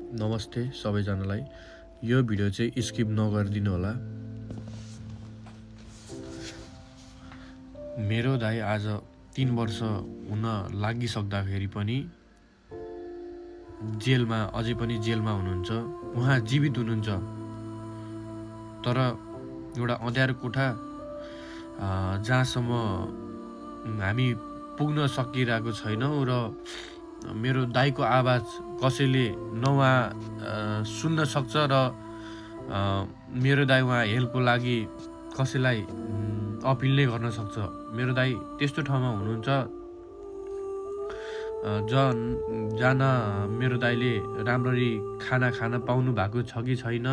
नमस्ते सबैजनालाई। यो भिडियो चाहिँ स्किप नगरिदिनु होला। मेरो दाइ आज 3 वर्ष हुन लागिसक्दाखेरि पनि जेलमा अझै पनि जेलमा हुनुहुन्छ। उहाँ जीवित हुनुहुन्छ, तर एउटा अँध्यारो कोठा जहाँसम्म हामी पुग्न सकिरहेको छैनौँ र मेरो दाइको आवाज कसैले सुन्न सक्छ र मेरो दाइ उहाँ हेल्पको लागि कसैलाई अपिल नै गर्न सक्छ। मेरो दाइ त्यस्तो ठाउँमा हुनुहुन्छ जान मेरो दाइले राम्ररी खाना खान पाउनु भएको छ कि छैन,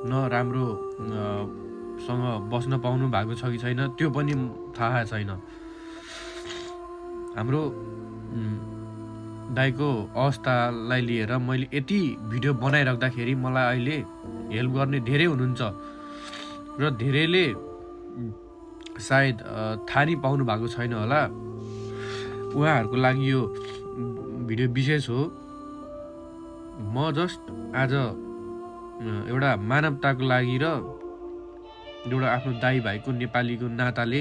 न राम्रो सँग बस्न पाउनु भएको छ कि छैन त्यो पनि थाहा छैन। हाम्रो दाइको अवस्थालाई लिएर मैले यति भिडियो बनाइराख्दाखेरि मलाई अहिले हेल्प गर्ने धेरै हुनुहुन्छ र धेरैले सायद थाहा नै पाउनु भएको छैन होला। उहाँहरूको लागि यो भिडियो विशेष हो। म जस्ट आज एउटा मानवताको लागि र एउटा आफ्नो दाइ भाइको नेपालीको नाताले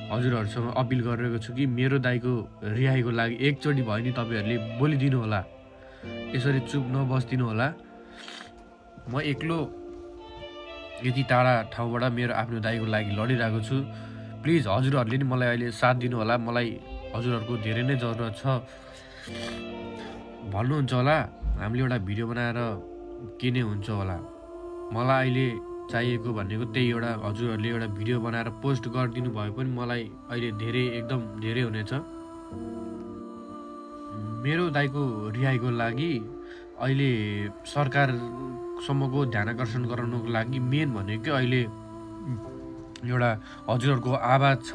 हजुरहरूसँग अपिल गरिरहेको छु कि मेरो दाइको रिहाईको लागि एकचोटि भयो नि तपाईँहरूले बोलिदिनु होला, यसरी चुप नबस्दिनु होला। म एक्लो यति टाढा ठाउँबाट मेरो आफ्नो दाइको लागि लडिरहेको छु। प्लिज हजुरहरूले नि मलाई अहिले साथ दिनु होला। मलाई हजुरहरूको धेरै नै जरुरत छ। भन्नुहुन्छ होला हामीले एउटा भिडियो बनाएर के नै हुन्छ होला। मलाई अहिले चाहिएको भनेको त्यही एउटा हजुरहरूले एउटा भिडियो बनाएर पोस्ट गरिदिनु भयो पनि मलाई अहिले धेरै एकदम धेरै हुनेछ। मेरो दाइको रिहाईको लागि अहिले सरकारसम्मको ध्यान आकर्षण गराउनको लागि मेन भनेको अहिले एउटा हजुरहरूको आवाज छ।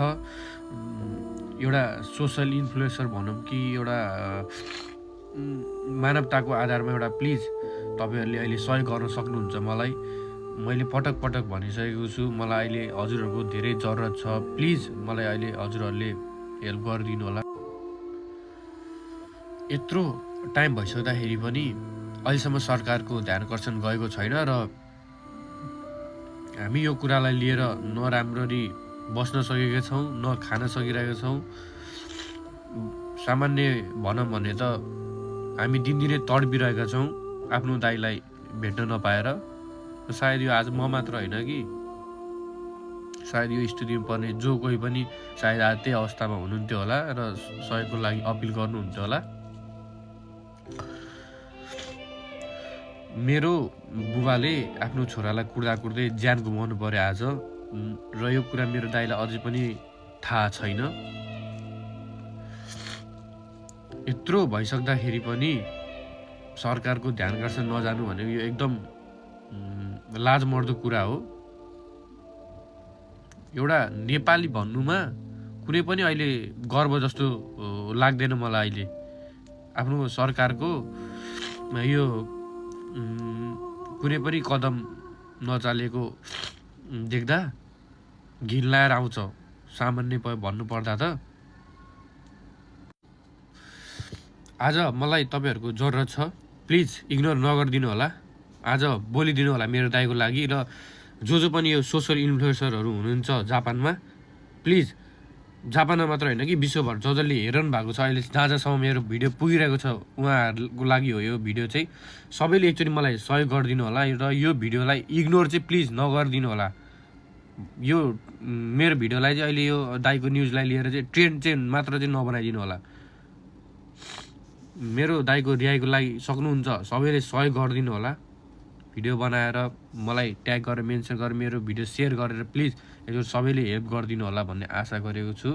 एउटा सोसल इन्फ्लुएन्सर भनौँ कि एउटा मानवताको आधारमा एउटा प्लिज तपाईँहरूले अहिले सहयोग गर्न सक्नुहुन्छ। मलाई मैले पटक पटक भनिसकेको छु, मलाई अहिले हजुरहरूको धेरै जरुरत छ। प्लिज मलाई अहिले हजुरहरूले हेल्प गरिदिनु होला। यत्रो टाइम भइसक्दाखेरि पनि अहिलेसम्म सरकारको ध्यान आकर्षण गएको छैन र हामी यो कुरालाई लिएर न राम्ररी बस्न सकेका छौँ, न खान सकिरहेका छौँ। सामान्य भनौँ भने त हामी दिनदिनै तडपिरहेका छौँ आफ्नो दाइलाई भेट्न नपाएर। सायद यो आज म मात्र होइन कि सायद यो स्टुडियोमा पर्ने जो कोही पनि सायद आज त्यही अवस्थामा हुनुहुन्थ्यो होला र सहयोगको लागि अपिल गर्नुहुन्थ्यो होला। मेरो बुबाले आफ्नो छोरालाई कुर्दा कुर्दै ज्यान गुमाउनु पर्यो आज, र यो कुरा मेरो दाइलाई अझै पनि थाहा छैन। यत्रो भइसक्दाखेरि पनि सरकारको ध्यान आकर्षण नजानु भनेको यो एकदम लाजमर्दो कुरा हो। एउटा नेपाली भन्नुमा कुनै पनि अहिले गर्व जस्तो लाग्दैन मलाई। अहिले आफ्नो सरकारको यो कुनै पनि कदम नचालेको देख्दा घिन लागेर आउँछ। सामान्य भन्नुपर्दा त आज मलाई तपाईँहरूको जरुरत छ। प्लिज इग्नोर नगरिदिनु होला। आज बोलिदिनु होला मेरो दाइको लागि। र जो पनि यो सोसल इन्फ्लुएन्सरहरू हुनुहुन्छ जापानमा, प्लिज जापानमा मात्र होइन कि विश्वभर जसले हेरनु भएको छ अहिले जहाँ जहाँसम्म मेरो भिडियो पुगिरहेको छ उहाँहरूको लागि हो यो भिडियो चाहिँ। सबैले एकचोटि मलाई सहयोग गरिदिनु होला र यो भिडियोलाई इग्नोर चाहिँ प्लिज नगरिदिनु होला। यो मेरो भिडियोलाई चाहिँ अहिले यो दाइको न्युजलाई लिएर चाहिँ ट्रेन्ड चाहिँ मात्र चाहिँ नबनाइदिनु होला। मेरो दाइको रिहाईको लागि सक्नुहुन्छ सबैले सहयोग गरिदिनु होला। भिडियो बनाएर मलाई ट्याग गरेर मेन्सन गरेर मेरो भिडियो सेयर गरेर प्लिज यसो सबैले हेल्प गरिदिनु होला भन्ने आशा गरेको छु।